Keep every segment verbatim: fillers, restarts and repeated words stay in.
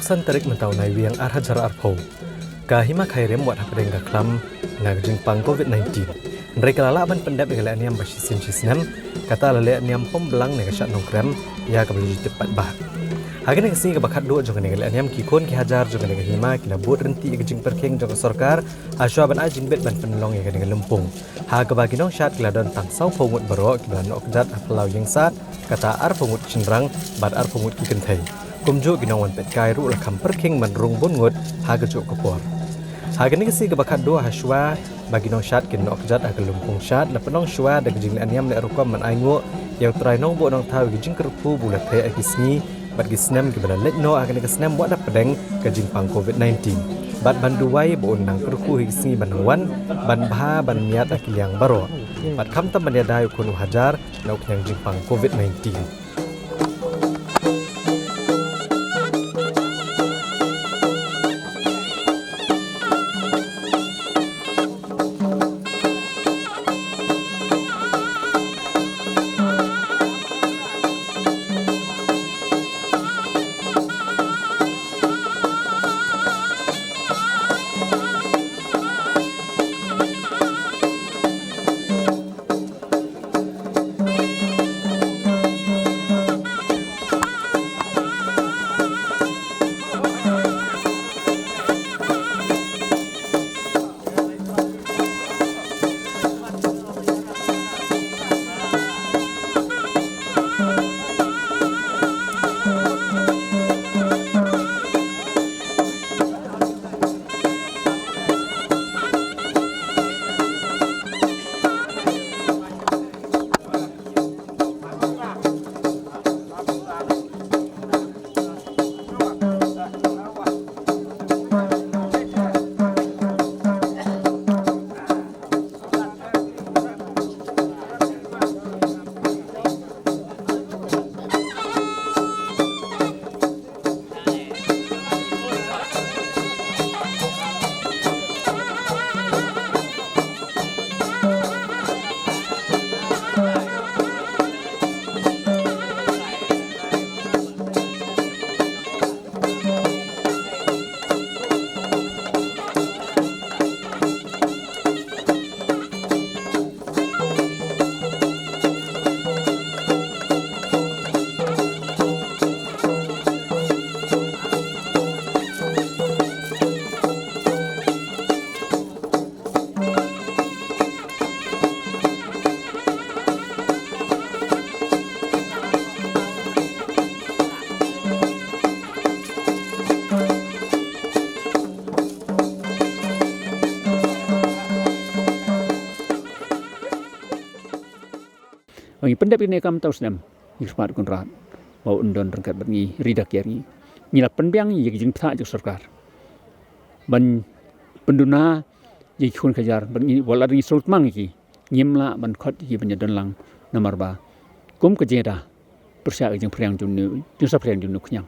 San tarik mynta u Naiwieng ar hajar arphew. Ka hima Khyrim wat hapdeng ka khlam na ka jingpang covid nineteen. Hynrei ka la lah ban pyndep ïa ka lehniam ba shisien shisnem, kata la lehniam pom blang ne ka shad Nongkrem, ïa kaba la ju tip pat ba. Ha kane ka sngi kaba khatduh jong kane ka lehniam, ki khun ki hajar jong kane ka hima ki la bud ryntih ïa ka jingpyrkhing jong ka sorkar, ha shuwa ban ai jingbit ban pynlong ïa kane ka lympung. Ha kaba ki nongshad ki la don tang sawphew ngut baroh, kiba la noh kjat ha phyllaw ïing sad, kata arphew ngut ki shynrang bad arphew ngut ki kynthei. Kumjuh ki nongwan peitkai ruh la kham pyrkhing ban rung bun ngut ha kajuh ka por. Ha kane ka sngi kaba khatduh, ha shuwa ba ki nongshad kin noh kjat ha ka lympung shad, la pynlong shuwa da ka jinglehniam leh rukom ban ainguh ïa u Trai Nongbuh Nongthaw ïa ka jingkyrkhu ba u la theh ha ki sngi bad ki snem kiba la leit noh ha kane ka snem wat hapdeng ka jingpang covid nineteen. Bad ban duwai ba un nang kyrkhu ha ki sngi ban nang wan, ban bha ban miat ha ki liang baroh. Bad khamtam ban ïada ïa u khun u hajar na u khñiang jingpang covid nineteen. Ba ngi pyndep ïa kane ka kam, tang u snem ngi smat Kynrad ba un don ryngkat bad ngi, ri da kiar ngi. Ngi la pynbiang ïa ki jingpynthah jong sorkar ban pynduna ïa ki khun ki hajar, bad ngi, wat la ngi sngewtmang ïa ki, ngim lah ban khot ïa ki ban ïadon lang, namar ba kum ka jingïada pyrshah ka jingphriang jong u, jingsaphriang jong u khñiang.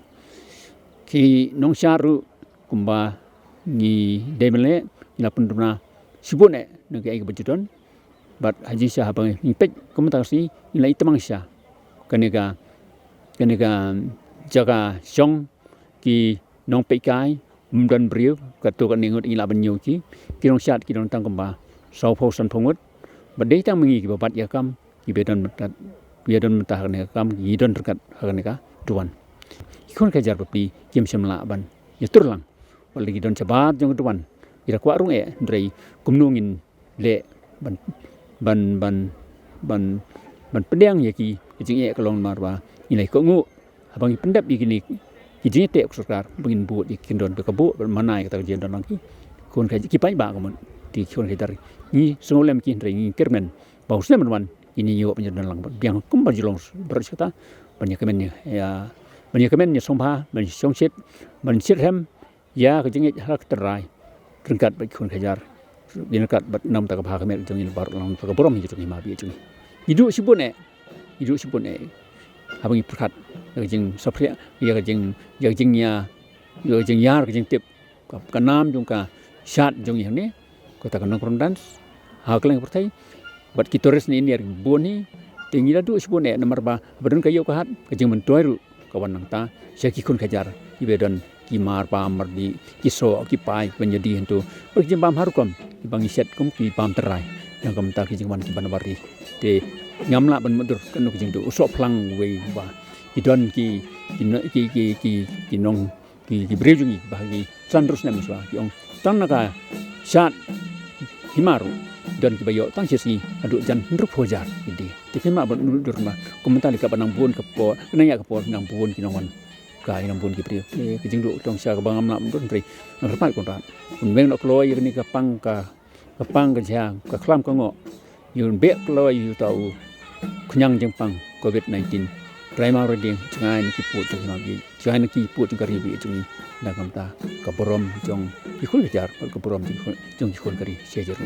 Ki nongshad ruh kumba ngi dei ban leh, ngi la pynduna shibun eh na kiei kiba ju don. Bad ha jingshisha haba ngi peit kumta shi, ngi la itmang shisha kane ka, kane ka jaka shong ki nongpeitkai, ym don briew, katto katne ngut ngi lah ban ñiew ki. Ki nongshad ki don tang kumba sawphew sanphew ngut. Bad dei tang ma ngi kiba bat ïa ka kam, kiba don mynta, kiba don mynta ha kane ka kam, ki don ryngkat ha kane ka duwan. Ki khun ki hajar bapli kim shym lah ban ïatur lang. Wat la ki don shabar jong ka duwan, ki da kwah rung eh, hynrei kumno ngin leh ban, ban, ban, ban, ban pdiang ïa ki, ki jingeh ka long namar ba ngi la ïa kohnguh haba ngi pyndep ïa kine ki jingïateh ka sorkar ba ngin bud ïa ki kyndon, ba ka buh ban mane ïa kata ka jingdon lang ki khun ki, ki paidbah ka mut. Te ki khun ki hajar ngi sngewlem ki, hynrei ngi kyrmen ba u snem ban wan ngin ïoh ban ïadon lang biang kumba ju long baroh shi katta, ban ïakmen ïa, ban ïakmen ïa sngewbha, ban ïashongshit, ban shitrhem ïa ka jingngeit ha ka tynrai ryngkat bad ki khun ki hajar, ryngkat bad namar ka bha ka miat jong ngi, namar ka burom jong ngi, ma ba jong ngi. Ngi duh shibun eh, ngi duh shibun eh haba ngi pyrkhat ïa ka jingsaphriang, ïa ka jing, ïa ka jingïa, ïa ka jingïar, ka jingtip ka, ka nam jong ka shad jong ngi hangne, kata ka Nongkrem dance ha kylleng pyrthei. Bad ki tourist na India ki bun hi. Te ngi la duh shibun eh namar ba haba don ka ïew ka hat, ka jingmyntoi ruh ka wan nangta sha ki khun ki hajar kiba don ki mar bam mardi, ki soh, ki pai, ban ïa die hangto. Bad ki jingbam har rukom, kiba ngi shet kum ki bam trai. Ïa kumta ki jingwan kiban wari. Te ngam lah ban mutdur kano ka jingduh, u sohphlang uwei uba ki don ki, ki no-, ki, ki, ki, ki nong, ki, ki briew jong ngi ba ki san rus ne meswa, ki ong tang na ka shad hima ruh don kiba ïoh tang shi sngi haduh jan hynriewphew hajar ki die. Te phim lah ban mutdur ma, kumta lei kaba nang bun ka por, nang ïa ka por nang bun ki nongwan, ka nang bun ki briew. Te ka jingduh tang sha kaba ngam lah mutdur, hynrei nang kyrpad Kynrad un weng noh kloi ïa kane ka pang ka, ka pang ka jia, ka khlam ka ngoh. Ïa un beh kloi ïa uta u khñiang jingpang covid nineteen. Rai ma u rai dieng, jngai na ki pud jong ki, jngai na ki pud jong ka ri baieit jong ngi. Na ka bynta ka burom jong ki khun ki kjat, ka burom jong ki khun, jong ki khun ka ri sha hajar.